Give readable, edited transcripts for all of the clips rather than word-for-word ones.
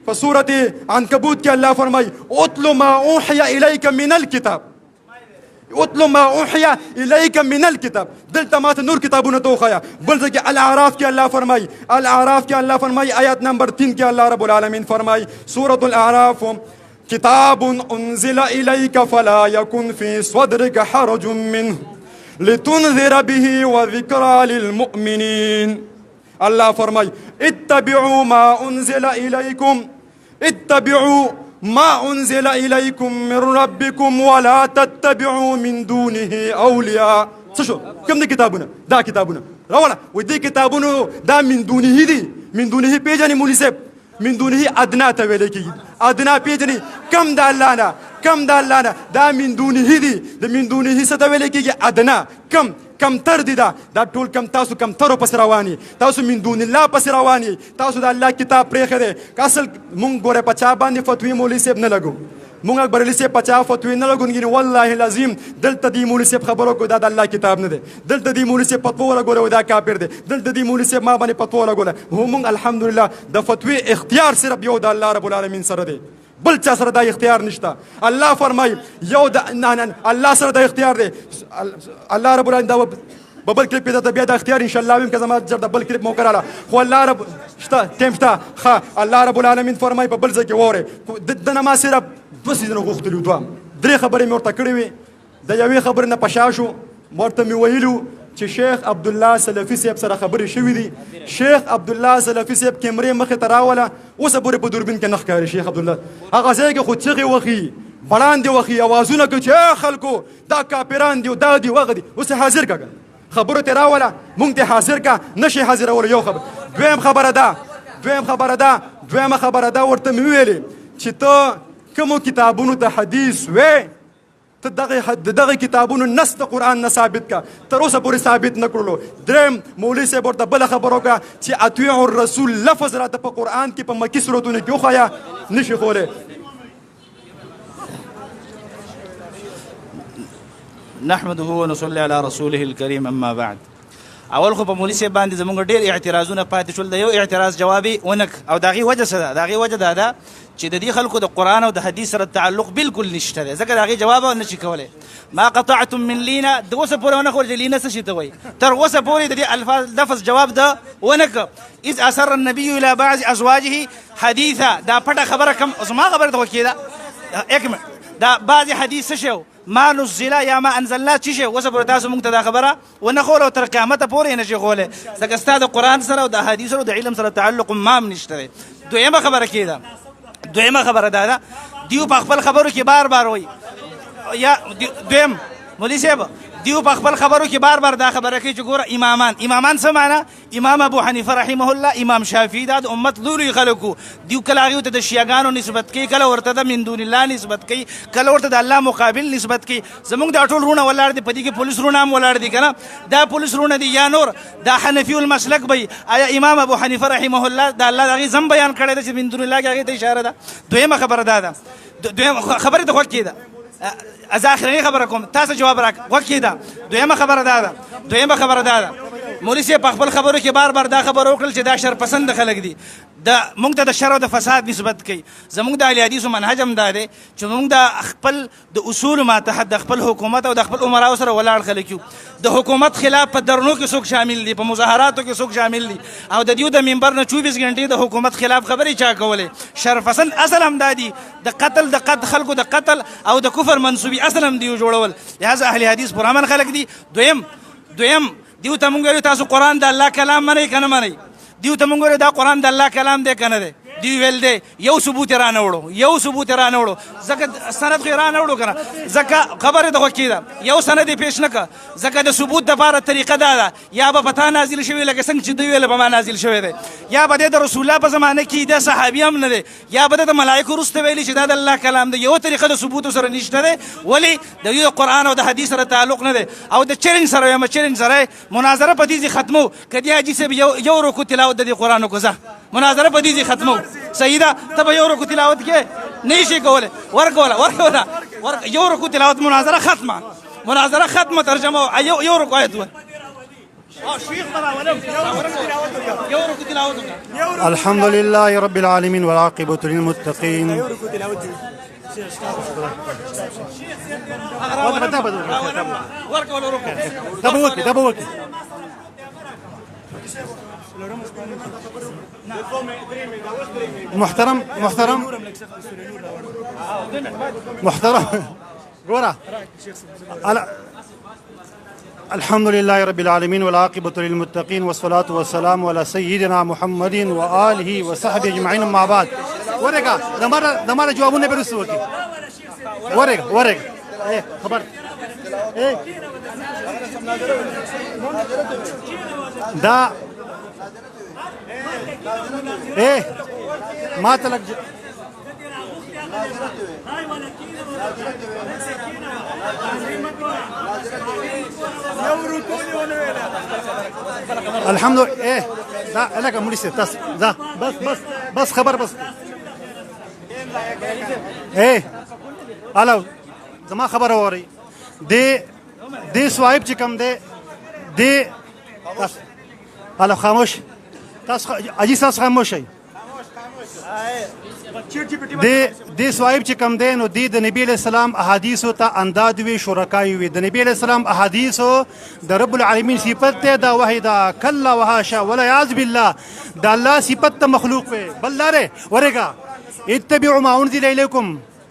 په سورت عنکبوت کې الله فرمایي اتل ما اوحي الیک من الكتاب، اتل ما اوحي الیک من الكتاب. دلته ماته نور کتابونه ته وښیه. بل ځای کې الاعراف کې الله فرمایي، الاعراف کې الله فرمایي آیات نمبر 3 کې الله رب العالمین فرمایي سورة الاعراف کتاب انزل الیک فلا یکن فی صدرک حرج منه لتنذر به وذکرى للمؤمنین. الله فرمای اتبعوا ما انزل الیکم، اتبعوا ما انزل الیکم من ربکم ولا تتبعوا من دونه اولیاء. څه شو؟ کوم دي کتابونه؟ دا کتابونه راوړه. وایي دې کتابونو دا من دونه دي. من دونه پیژنې مولوي صاحب؟ من دونه ادنا ته ویل کېږي. ادنا پیژنې؟ کم د الله نه، کم د الله نه، دا من دونه دي. د من دونه څه ته ویل کېږي؟ ادنا، کم، کمتر دي. دا ټول کم، تاسو کمترو پسې روان یئ، تاسو من دون الله پسې روان یئ، تاسو د الله کتاب پرېښی دی. که اصل مونږ ګوره په چا باندې فتوی مولوي صاحب نه لګو، مونږ اکبر علي صاحب په چا فتوی نه لګو، ګینې والله العظیم دلته دی مولوي صاحب خبرو کو دا د الله کتاب نه دی، دلته دی مولوي صاحب فتوا ولګوله دا کافر دی، دلته دی مولوي صاحب ما باندې فتوا ولګوله. هو مونږ الحمدلله د فتوی اختیار صرف یو د الله رب العالمین سره دی، بل چا سره دا اختیار نشته. الله فرمای یو د نه نه الله سره دا اختیار دی. الله رب العالمین دا په بل کلیپ کې بیا دا اختیار ان شاء الله ویم که زما چېرته بل کلیپ موقع راله. خو الله رب شته ټیم شته. ښه الله رب العالمین فرمای په بل ځای کې واورئ، د نه ما صرف دوه څیزونه غوښتلي، دوه درې خبرې مې ورته کړې وې. د یوې خبرې نه په شا شو، ورته مې ویلو چې شیخ عبدالله سلفي صاحب سره خبرې شوې دي. شیخ عبدالله سلفي صاحب کیمرې مخې ته راوله، اوسه پورې په دوربین کې نه ښکاري شیخ عبدالله. هغه ځای کې خو چغې وخي، بړاندې وخي، اوازونه کوي چې ای خلکو دا کافران دي او دا دي هغه دي. اوس یې حاضر کړه، خبرو ته راوله، مونږ ته حاضر کا، نه شي حاضرولو. یو خبر، دویم خبره ده، دویم خبره ده، دویمه خبره ده ورته مې وویلې چې ته کومو کتابونو ته حدیث وې، ته دغه د دغه کتابونو نص د قرآن نه ثابت کا، تر اوسه پورې ثابت نه کړلو. دریم مولوي صاحب ورته بله خبره وکړه چې اطیع الرسول لفظ راته په قرآن کې په مکي سورتونو کې وښیه، نشي ښولی. نحمده ونصلي على رسوله الكريم اما بعد. اول خو په مولوي صاحب باندې زموږ ډېر اعتراضونه پاتې شول، د یو اعتراض جواب یې ونه کړ. او د هغې وجه څه ده؟ د هغې وجه دا ده چې د دې خلکو د قرآن او د حدیث سره تعلق بالکل نشته دی، ځکه د هغې جواب نه شي کولی. ما قطعتم من لینا د اوسه پورې ونه ښول چې لینا څه شي ته وایي، تر اوسه پورې د دې الفاظ لفظ جواب ده ونه کړ. اذ اسر النبي الى بعض ازواجه حدیثا، دا پټه خبره کم زما خبره ته وکیده. یک منټ، دا بعضې حدیث څه شی ما نزل یا ما انزلنا چې شی اوسه پورې تاسو مونږ ته دا خبره ونه ښوله او تر قیامته پورې یې نه شي ښولی، ځکه ستا د قرآن سره او د احادیث سره او د علم سره تعلق مام نشته دی. دویمه خبره کېده، دویمه خبره دا ده دیو په خپل خبرو کې بار بار وایي، یا دویم مولوي صاحب دیو په خپل خبرو کې بار بار دا خبره کوي چې ګوره امامان، امامان څه معنا؟ امام ابو حنیفه رحمه الله، امام شافعي، دا د امت لوی لوی خلک وو. دیو کله هغوی ته د شیعهګانو نسبت کوي، کله ورته د من دون الله نسبت کوي، کله ورته د الله مقابل نسبت کوي. زمونږ دا ټول وروڼه ولاړ دي، په دې کې پولیس وروڼه هم ولاړ دي که نه؟ دا پولیس وروڼه دي یا نور دا حنفي المسلک به. آیا امام ابو حنیفه رحمه الله د الله د هغې ځم بیان کړی دی چې من دون الله کې هغې ته اشاره ده؟ دویمه خبره دا ده، دویمه خبرې ته غوږ کېده، زه اخرنۍ خبره کوم، تاسو جواب راک غوږ کېده. دویمه خبره دا ده، دویمه خبره دا ده مولوي صاحب په خپل خبرو کې بار بار دا خبره وکړل چې دا شرپسند خلک دي، د مونږ ته د شر او د فساد نسبت کوي. زمونږ د اهل حدیثو منهج هم دا دی چې مونږ د خپل د اصول ماتحت د خپل حکومت او د خپل عمراو سره ولاړ خلک یو. د حکومت خلاف په درنو کې څوک شامل دي، په مظاهراتو کې څوک شامل دي، او د دیو د منبر نه 24 غنټې د حکومت خلاف خبرې چا کولې. شرپسند اصل هم دا دي د قتل، د قتل خلکو د قتل او د کفر منسوبي اصل هم دیو جوړول. لهذا اهل حدیث پر امن خلک دي. دویم دیو ته مونږ ویلو تاسو قرآن د الله کلام منئ که نه منئ؟ دیو ته مونږ ویلو دا قرآن د الله کلام دی که نه دی؟ دیو ویل دی یو ثبوت یې رانه وړو، یو ثبوت یې رانه وړو، ځکه سند خو یې رانه وړو که نه، ځکه خبرې ته غوږ کېده، یو سند یې پېښ نه کړ، ځکه د ثبوت دپاره طریقه دا ده، یا به په تا نازل شوی لکه څنګه چې دوی ویل په ما نازل شوی دی، یا به دی د رسول الله په زمانه کې د صحابي هم نه دی، یا به د ملایکو وروسته ویلي چې دا د الله کلام دی. یو طریقه د ثبوت سره نشته دی، ولی د یو قرآن او د حدیث سره تعلق نه دی. او د چیلنج سره وایم، چیلنج سره مناظره په دې ځای ختمو، که دې حاجي صاحب یو رکو تلاوت د دې قرآن وکړو، ځه مناظره په دې ځای ختمو، صحیح ده؟ ته به یو رکو تلاوت کې نه شي کولی، ورکوله ورکوله یو رکو تلاوت، مناظره ختمه، مناظره ختمه، ترجمه یو رکو آیت. الحمد لله رب العالمين والعاقبة للمتقين. محترم محترم محترم ګوره. الحمد لله رب العالمين والعاقبة للمتقين والصلاة والسلام على سيدنا محمد وآله وصحبه أجمعين مع بعد. ورقة دمار جوابونه برسوكي ورقة ورقة ايه خبر ايه دا ايه ما تلک. الحمد لله. ايه دا لك مولي تاس دا بس بس بس خبر بس ايه الو زما خبر اوري دي دي سوایب چې کم دی دي الو خاموش تاسو اجي تاسو خاموش شئ. د سوایب چې کم دی نو د نبی علیہ السلام احادیثو ته انداد وی شرکای وی. د نبی علیہ السلام احادیثو د رب العالمین صفت ته دا وحی دا کلا وحاشا ولا یعذ بالله د الله صفت ته مخلوق وی بل لاره ورګه اتبعوا ما انزل الیکم.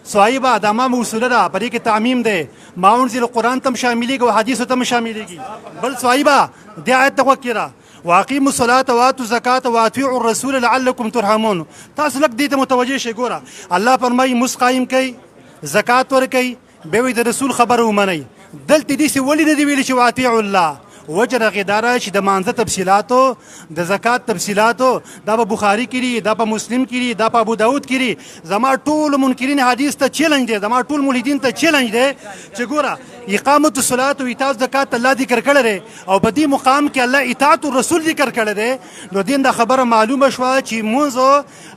صاحبہ دا ما موصوله ده په دې کې تعمیم دی. ما انزل قرآن تم شاملېږي او حدیثو تم شاملېږي. بل صاحبہ دې آیت ته غوږ کړه واقیموا الصلاة واتوا الزکاة واطیعوا الرسول لعلکم ترحمون. تاسو لږ دې ته متوجه شئ. ګوره الله فرمایي مس قایم کړئ، زکات ورکړئ، بیا وایي د رسول خبره ومنئ. دلته داسې ولې نه دي ویلي چې واطیعوا الله؟ وجه د هغې دا ده چې د مانځه تفصیلاتو د زکات تفصیلاتو دا په بخاري کې دي، دا په مسلم کې دي، دا په ابو داود کې دي. زما ټول منکرین حدیث ته چیلنج دی، زما ټول ملحدین ته چیلنج دی چې ګوره اقامت الصلاة او ایتاء الزکات الله ذکر کړی دی او په دې مقام کې الله اطاعت الرسول ذکر کړی دی. نو دین دا خبره معلومه شوه چې مونځ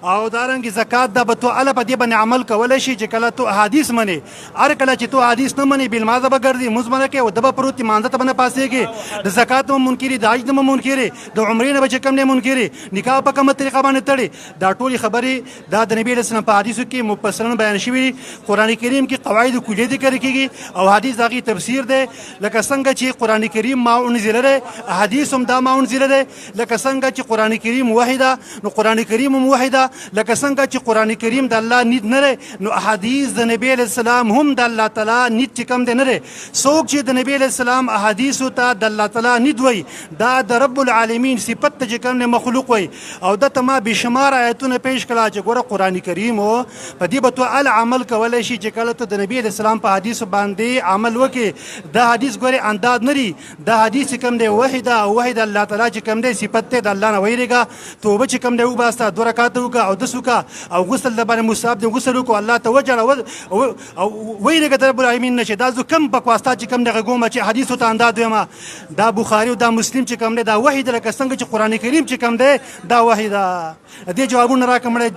او دارنګ زکات دا به تو اله په دې باندې عمل کولی شي چې کله تو احادیث منې. هر کله چې تو احادیث نه منې بې لمانځه به ګرځي، مونځ به نه کوې او ده به پروت دی، مانځه ته به نه پاڅېږې، د زکات نه منکري، د حج نه منکري، د عمرې نه به چې کوم نه منکري، نکاح په کومه طریقه باندې تړي. دا ټولې خبرې دا د نبی علیه السلام په حدیثو کې مفصلا بیان شوي دي. قرآن کریم کې قواعد کلیه ذکر کېږي او حدیث د هغې تفسیر دی. لکه څنګه چې قرآن کریم ما انزله دی، حدیث هم دا ما انزله دی. لکه څنګه چې قرآن کریم وحی ده نو قرآن کریم هم وحی ده. لکه څنګه چې قرآن کریم د الله نید نه دی نو احادیث د نبی علیه السلام هم د الله تعالی نید چې کوم دی نه دی. څوک چې د نبی علیه السلام احادیثو ته د الله تعالی نید وایي دا د رب العالمین صفت ته چې کوم دی مخلوق وایي. او ده ته ما بېشماره آیتونه پیش کړه چې ګوره قرآن کریم په دې به ته ال عمل کولی شي چې کله ته د نبی علیه السلام په حدیثو باندې عمل وکړې. دا حدیث ګورې انداد نه دی، دا حدیث چې کوم دی وحی ده او وحی د الله تعالی چې کوم دی صفت دی د الله نه ویرېږه. توبه چې کوم دی وباسته، دوه رکعته وکړه او دس وکړه او غسل د باندې مستحب دی غسل وکړه، الله ته وژاړه او ویرېږه د رب العالمین نه چې دا زه کوم بکواستا چې کوم دی غږوم چې حدیثو ته انداد وایم. دا بخاري او دا مسلم چې کوم دی دا وحی ده، لکه څنګه چې قرآن کریم چې کوم دی دا وحی ده. دې جوابونه راکړه مړی.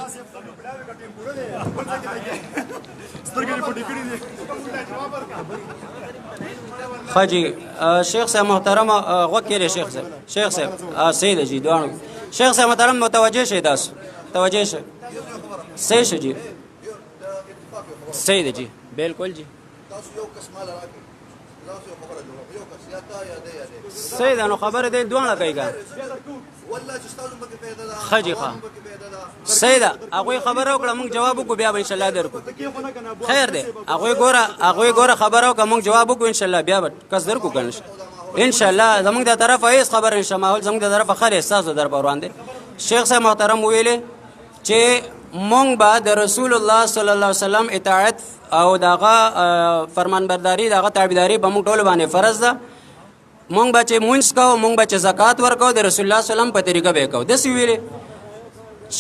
ښه جي شیخ صاحب محترم غوږ کېږئ. شیخ صاحب، شیخ صاحب صحیح ده جي دواړو. شیخ صاحب محترم متوجه شئ، تاسو متوجه شئ. صحیح شو جي، صحیح ده جي، بالکل جي صحیح ده. نو خبره دی دواړه کوي که ښه جي، ښه صحیح ده. هغوی خبره وکړه موږ جواب وکړو، بیا به انشاءالله درکړو. خیر دی، هغوی ګوره، هغوی ګوره خبره وکړه موږ جواب وکړو انشاءالله، بیا به کس درکړو که نه انشاءالله. زموږ د طرفه هېڅ خبره نشته، ماحول زموږ د طرفه ښه دی، ستاسو د طرفه روان دی. شیخ صاحب محترم ویلې چې مونږ به د رسول الله صلی الله علیه وسلم اطاعت او د هغه فرمانبرداري د هغه تابعداري به موږ ټولو باندې فرض ده. مونږ به چې مونځ کوو، مونږ به چې زکات ورکوو، د رسول الله صلی الله علیه وسلم په طریقه به یې کوو. داسې ویلې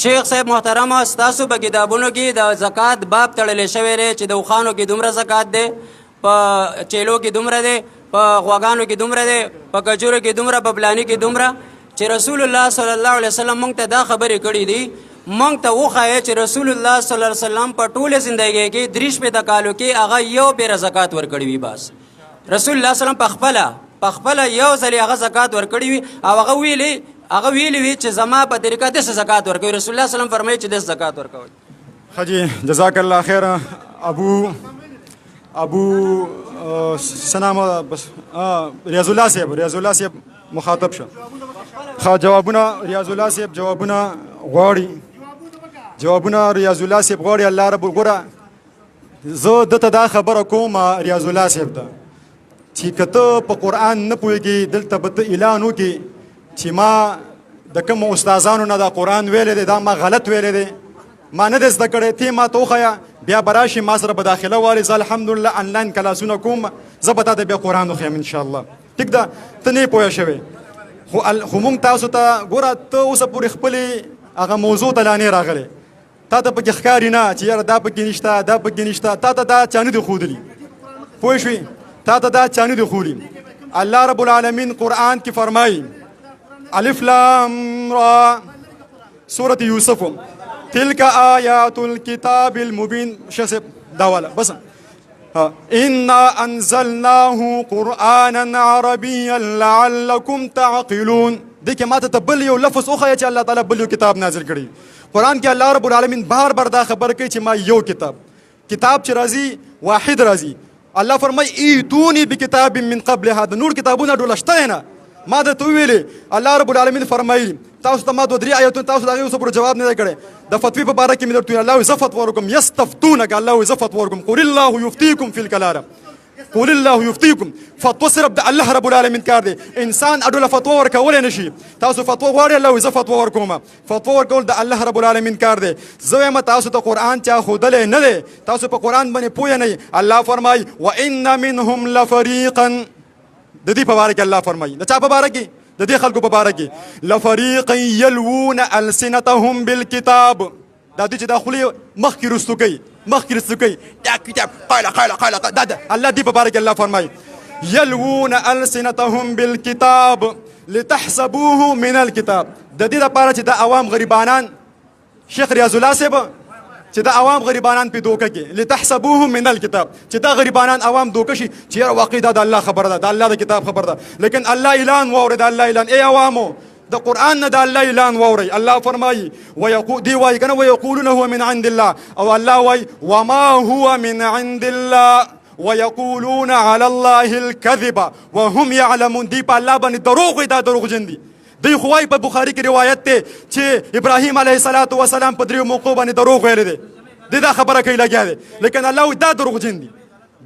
شیخ صاحب محترم ستاسو په کتابونو کې د زکات باب تړلی شوی دی چې د اوښانو کې دومره زکات دی، په چیلو کې دومره دی، په غواګانو کې دومره دی، په کجورو کې دومره، په پلاني کې دومره. چې رسول الله صلی الله علیه وسلم مونږ ته دا خبرې کړې دي، مونږ ته وښایه چې رسول الله صلی الله علیه وسلم په ټوله زندګۍ کې 63 کالو کې هغه یو پېره زکات ورکړی وي. بس رسول الله صلی الله علیه وسلم په خپله په خپل یو ځل هغه زکات ورکړی وي او هغه ویلی وي چې زما په طریقه د زکات ورکوي. رسول الله صلی الله علیه وسلم فرمایي چې د زکات ورکوي. خجی، جزاک الله خیر. ابو ابو سنام بس، ریاض الله صاحب، ریاض الله صاحب مخاطب شه. خا، جوابونه ریاض الله صاحب جوابونه غواړي. جوابونه ریاض الله صاحب غواړي. الله رب ګوره، زه دته دا خبره کوم ریاض الله صاحب ته چې کته په قران نه پوهیږي، دلته به ته اعلان وکې چې ما د کوم استادانو نه دا قران ویلې دی، دا ما غلط ویلې دی، ما نه زده کړی، ته ما ته وښیه. بیا به راشي ما سره به داخله والي. زه الحمدلله انلاین کلاسونه کوم، زه به تا ته بیا قرآن وښیم ان شاء الله. ټیک ده، ته نه پوه شوې، خو مونږ تاسو ته ګوره، ته اوسه پورې خپلې هغه موضوع ته لا نه راغلی. تا ته پکې ښکاري نه چې یاره دا پکې نشته، دا پکې نشته. تا ته دا چا نه دي ښودلي، پوه شوې؟ تا ته دا چا نه دي ښودلي. الله رب العالمین قرآن کې فرمایي، الف لام را، سورة یوسف، تلك آیات الكتاب المبین. شخص دا والا بس. انا انزلناه قرانا عربيا لعلكم تعقلون. دې کې ماته ته بل یو لفظ وښیه چې الله تعالی بل یو کتاب نازل کړي. قرآن کې الله رب العالمین بار بار دا خبر کوي چې ما یو کتاب، کتاب چې راځي واحد راځي. الله فرمای ایتوني بکتاب من قبل هذا. نور کتابونه ډول شته نه. ما د ته ویلې، الله رب العالمین فرمایي تاسو ته ما دوه درې آیتونه، تاسو د هغې اوسه پورې جواب نه دی کړی. د فتوی په باره کې مې درته الله وایي زه فتوا ورکوم. یستفتونک، الله وایي زه فتوا ورکوم. قل الله یفتیکم فی الکلاله، قل الله یفتیکم. فتوا صرف د الله رب العالمین کار دی. انسان اډوله فتوا ورکولی نشي. تاسو فتوا غواړئ، الله وایي زه فتوا ورکوم. فتوا ورکول د الله رب العالمین کار دی. زه وایم تاسو ته قرآن چا ښودلی نه دی، تاسو په قرآن باندې پوه نه. الله فرمایي وان منهم لفریقا. د دې په باره کې الله فرمایي، د چا په باره کې؟ د دې خلکو په باره کې، لفریقا یلوون السنتهم بالکتاب. دا دې چې دا خولې مخکې رستو کوي، مخکې رستو کوي، دا کتاب قال قال قال. دا دا الله دې په باره کې الله فرمایي یلوون السنتهم بالکتاب لتحسبوه من الكتاب. د دې لپاره چې د عوام غریبانان، شیخ ریاض الله صاحب، چې د عوام غریبانان په دوکه کې، لتحسبوه من الكتاب، چې دا غریبانان عوام دوکه شي چې یاره واقعي دا د الله خبره ده، د الله د کتاب خبره ده. لیکن الله اعلان واوري، د الله اعلان، ای عوامو، د قرآن نه د الله اعلان واوري. الله فرمایي ويقول، دی وایي کنه ويقولون هو من عند الله، او الله وایي وما هو من عند الله ويقولون على الله الكذب وهم يعلمون. دی په الله باندې دروغ وایي، دا دروغجن دي. دی خو وایي، په بخاري کې روایت دی چې ابراهیم علیه الصلاة والسلام په دریو موقعو باندې دروغ ویلی دی. دی دا خبره کوي لګیا دی، لیکن الله وایي دا دروغجن دي،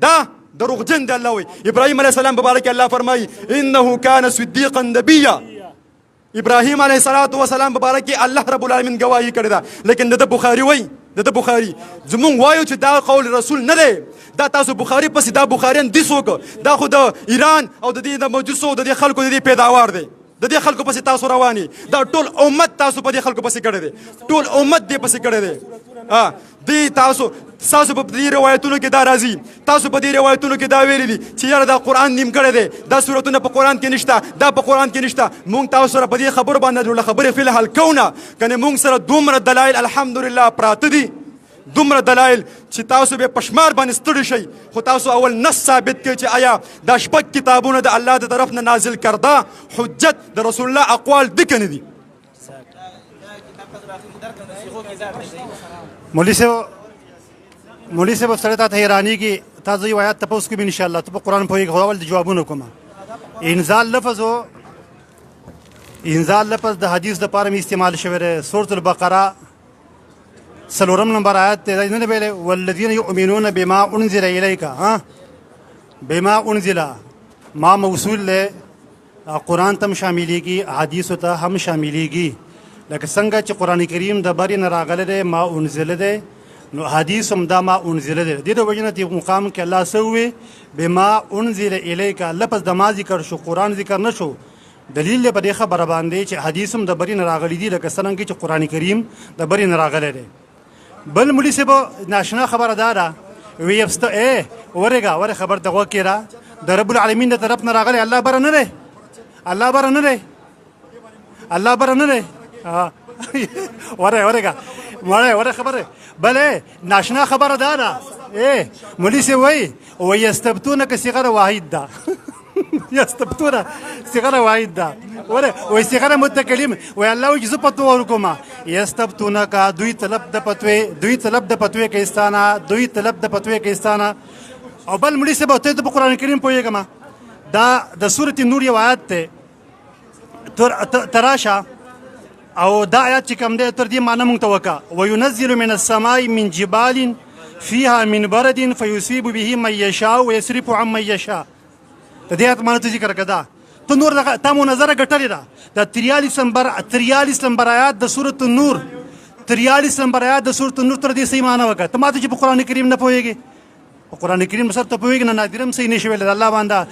دا دروغجن دی. الله وایي ابراهیم علیه السلام مبارک، الله فرمایي انه کان صدیقا نبیا. ابراهیم علیه الصلاة والسلام مبارک الله رب العالمین گواهی کړې ده، لیکن د بخاری وایي، د بخاری زمونږ وایو چې دا قول رسول نه دی. دا تاسو بخاری پسې، دا بخاریان دي څوک؟ دا خو د ایران او د دې د مجوسو، د دې خلکو، د دې پیداوار دی. د دې خلکو پسې تاسو رواني. دا ټول امت تاسو په دې خلکو پسې کړی دی، ټول امت دې پسې کړی دی. ها، دی تاسو په دې روایتونو کې دا راځي، تاسو په دې روایتونو کې دا ویلي دي چې یاره دا قرآن نیم کړی دی، دا سورتونه په قرآن کې نشته، دا په قرآن کې نشته. مونږ تاسو سره په دې خبرو باندې جوړه خبرې فی الحال کوو نه، کنه مونږ سره دومره دلایل الحمدلله پراته دي، دومره دلایل چې تاسو به پشمار باندې ستړي شئ. خو تاسو اول نص ثابت کړئ چې آیا دا شپږ کتابونه د الله د طرف نه نازل کرده حجت د رسول الله اقوال دي کنه دي؟ مولوی صاحب، مولوی صاحب سره ته حیرانیږي. تاسو یو آیات تاسو کوم ان شاء الله. ته په قران پوهیږي، خو اول د جوابونه کوم. انزال لفظ، انزال لفظ د حدیث د پاره می استعمال شوی دی. سورۃ البقره سلورم نمبر آیت ته نه ویل والذین یؤمنون بما انزل الیک. ها، بما انزل، ما موصول له قرآن تم شاملېږي، حدیث ته هم شاملېږي. لکه څنګه چې قرآن کریم د بری نه راغلی دی، ما انزل دی، نو حدیث هم دا ما انزل دی. د دې وجه نه چې مقام کې الله سوې بما انزل الیک، لفظ د ما ذکر شو، قرآن ذکر نشو. دلیل دی په دې خبره باندې چې حدیث هم د بری نه راغلی دی، لکه څنګه چې قرآن کریم د بری نه راغلی دی. بل مولوی صاحب، ناشنا خبره دا ده وی افست اے ورګه ور خبر ته وکړه، د رب العالمین د طرف نه راغلی. الله بر نه دی، الله بر نه دی، الله بر نه دی. وره ورګه مړه وره خبره. بله ناشنا خبره دا ده، اے مولوی صاحب وای ویستبتون که صيغه واحد ده. یستبتون صيغه د وعید ده. وره وای صيغه د متکلم وای الله وای چې زه پتو ورکوم. یستبتونک دوی طلب د پتوې، دوی طلب د پتوې کوي ستانه، دوی طلب د پتوې کوي ستانه. او بل مړي صاحب ته په قرآن کریم پوهېږم، دا د سورة نور یو آیت دی، تراشه او دا آیات چې کوم دی تر دې معنی مونږ ته وکړه. وینزل من السماء من جبال فيها من برد فيصيب به من يشاء ويصرف عن من يشاء. د دې آیت معنی ته ذکر کړه. ته نور دغه تا مناظره ګټلې ده. دا 43 نمبر، 43 نمبر آیات د سورة النور، 43 نمبر آیات د سورة النور، تر دې صحیح معنی وکړه. ته ماته چې په قرآن کریم نه پوهېږې، په قرآن کریم سره ته پوهېږې نه، نادرم صحیح نه شي ویلی. د الله بنده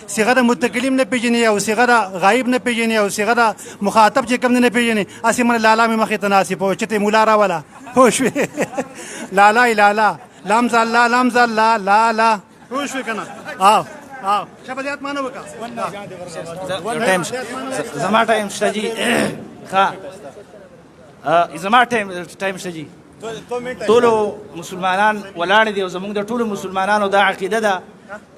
صيغه د متکلم نه پېژني او صيغه د غایب نه پېژني او صيغه د مخاطب چې کوم دی نه پېژني. هسې منه لالا مې مخې ته ناست یې، پوه چې ته مولا راوله، پوه شوې؟ لالا یې لالا لام ځه الله لام ځه الله لا لا، پوه شوې که نه؟ او او ښه، په دې آیت معنی وکړه. ټایم زما ټایم شته جی؟ ښه، زما ټایم شته جی. ټولو مسلمانان ولاړ دي او زمونږ د ټولو مسلمانانو دا عقیده ده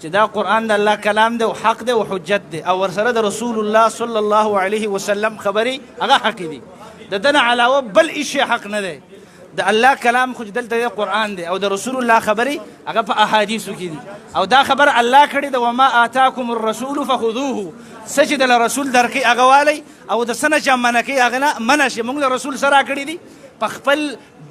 چې دا قرآن د الله کلام دی او حق دی او حجت دی، او ورسره د رسول الله صلی الله علیه وسلم خبرې هغه حق دي. د ده نه علاوه بل هیڅ شی حق نه دی. د الله کلام خو دلته دی قرآن دی، او د رسول الله خبرې هغه په احادیثو کې دي، او دا خبر الله کړې ده، وما آتاکم الرسول فخذوه. څه چې د رسول درکې هغه والی، او د څه نه چې منع کوي هغه نه منع شي. موږ له رسول سره کړي دي په خپل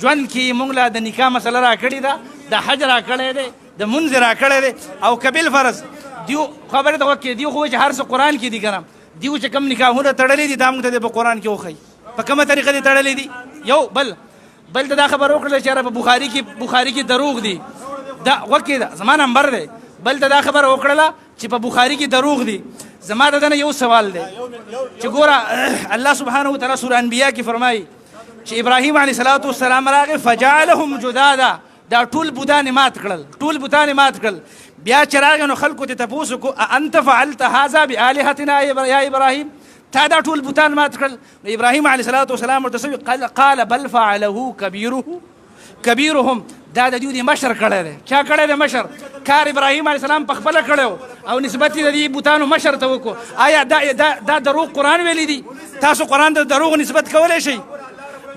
ژوند کې، موږ له د نکاح مسله را کړې ده، د حج را کړی دی، د مونځ را کړی دی. او کبیل فرض دیو خبره ته وکړي، دیو خو چې هر څه قرآن کې دي که نه، دیو چې کوم نکاحونه تړلي دي دا موږ ته په قرآن کې وښیي په کومه طریقه دې تړلي دي. یو بل ته دا خبره وکړله چې په بخاري کې دروغ دي، دا وکړه ده زما نمبر دی. بل ته دا خبره وکړله چې په بخاري کې دروغ دي. زما د دنه یو سوال دی چې ګوره الله سبحانه وتعالی سورہ انبیاء کې فرمایي چې ابراهیم علیه الصلاة والسلام راغی فجعلهم جدادا، دا ټول بتان مات کړل، ټول بتان مات کړل. بیا چې راغی نو خلکو ته تپوس وکړو انت فعلت هذا بآلهتنا یا ابراهیم، تا دا ټول بتان مات کړل؟ نو ابراهیم علیه الصلاة والسلام ورته څه قال بل فعله کبیره کبیرهم، دا د دوی مشر کړی دی. چا کړی دی مشر؟ کار ابراهیم علیه السلام په خپله کړی او نسبت یې د دې بتانو مشر ته وکړو. آیا دا دروغ قرآن ویلی دي؟ تاسو قرآن ته دروغ نسبت کولی شئ؟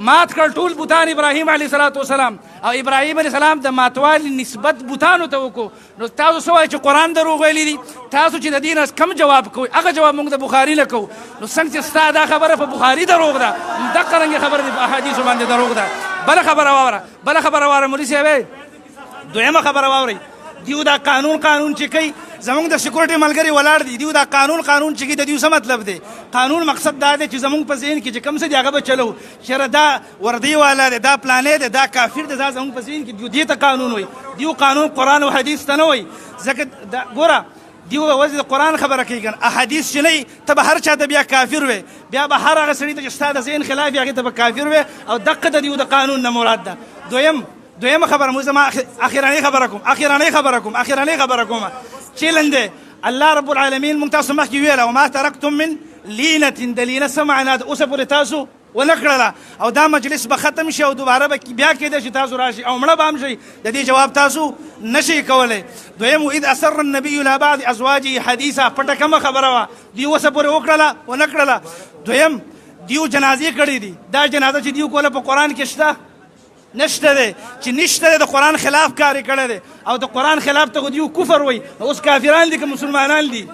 مات کړ ټول بتان ابراهیم علیه الصلاة والسلام، او ابراهیم علیه السلام د ماتوالي نسبت بتانو ته وکړو. نو تاسو څه وایئ چې قرآن دروغ ویلی دي؟ تاسو چې د دې نه کم جواب کوئ هغه جواب موږ د بخاري نه کوو. نو څنګه چې ستا دا خبره په بخاري دروغ ده، دقه رنګې خبره دې په احادیثو باندې دروغ ده. بله خبره واوره، بله خبره واوره مولوي صاحب، دویمه خبره واورئ. دیو دا قانون قانون چې کوي، زمونږ د سکیورټي ملګري ولاړ دي، دیو دا قانون قانون چې کوي د دیو څه مطلب دی؟ قانون مقصد دا دی چې زمونږ په ذهن کې چې کوم څه دي هغه به چلو. چېرې دا وردی والا دی، دا پلانی دی، دا کافر دی، دا زمونږ په ذهن کې دیو دې ته قانون وایي. دیو قانون قرآن او حدیث ته نه وایي، ځکه دا ګوره دیو به د قرآن خبره کوي که نه، احادیث چې نه وي ته به هر چا ته بیا کافر وې، بیا به هر هغه سړي ته چې ستا د ذهن خلاف وي هغې ته به کافر وې، او دقه د دیو د قانون نه مراد ده. دویمه خبره مو زما اخرانۍ خبره کوم، اخرانۍ خبره کوم، اخرانۍ خبره کوم. چیلنج دی الله رب العالمین مونږ تاسو مخکې ویله وما ترکتم من لینة، د لینه څه معنا ده اوسه پورې تاسو ونه کړله، او دا مجلس به ختم شي او دوباره به بیا کېدای شي تاسو راشي او مړه به هم شئ، د دې جواب تاسو نشئ کولی. دویم اذ اسر النبي الى بعض ازواجه حدیثا، پټه کومه خبره وه دوی اوسه پورې وکړله ونه کړله. دویم دیو جنازې کړې دي، دا جنازه چې دیو کوله په قرآن کې شته؟ نشته دی. چې نشته دی د قرآن خلاف کار یې کړی دی، او د قرآن خلاف ته خو دیو کفر وایي. اوس کافران دي که مسلمانان دي؟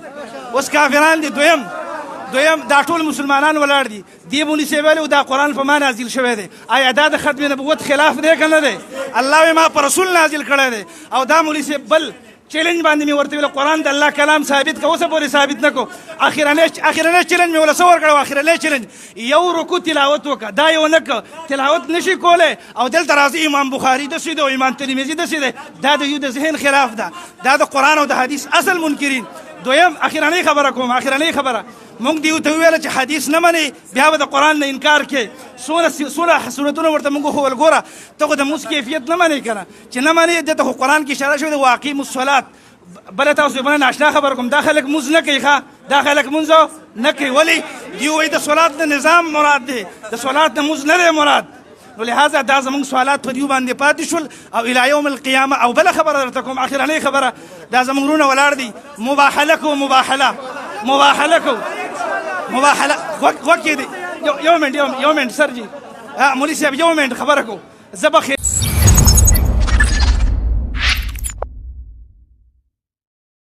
اوس کافران دي. دویم دا ټول مسلمانان ولاړ دي، دې مولوي صاحب ویلي دا قرآن په ما نازل شوی دی. آیا دا د ختم نبوت خلاف دی که نه دی؟ الله یې ما په رسول نازل کړی دی. او دا مولوي صاحب بل چیلنج باندې مې ورته ویل قرآن د الله کلام ثابت که اوسه پورې ثابت نه کو. اخرنی چیلنج مې ورله څه ورکړی؟ اخرنی چیلنج یو رکوع تلاوت وکړه، دا یې ونه کړ، تلاوت نشي کولی. او دلته راځي امام بخاري داسې دی او امام ترمذي داسې دی، دا د یو د ذهن خلاف ده، دا د قرآن او د حدیث اصل منکرین. دویم اخرنۍ خبره کوم، اخرنۍ خبره مونږ دیو ته وویله چې حدیث نه منې بیا به د قرآن نه انکار کوې. څونه سورتونه ورته مونږ وښول، ګوره ته خو د مونځ کیفیت نه منې که نه، چې نه منې دې ته خو قرآن کې اشاره شوې ده واقیموا الصلات. بله تاسو بله ناشنا خبره کوم، دا خلک مونځ نه کوي، ښه دا خلک مونځ نه کوي. ولې؟ دیو وایي د صلات د نظام مراد دی، د صلات د مونځ نه دی مراد. نو لهذا دا زمونږ سوالات په دیو باندې پاتې شول او الی یوم القیامه. او بله خبره درته کوم، اخرنۍ خبره، دا زمونږ وروڼه ولاړ دي، مباحله کو، مباحله، مباحله کو، مباحله. غوږ کې دي. یو منټ، یو منټ سر جی، مولوي صاحب، یو منټ خبره کو. زه به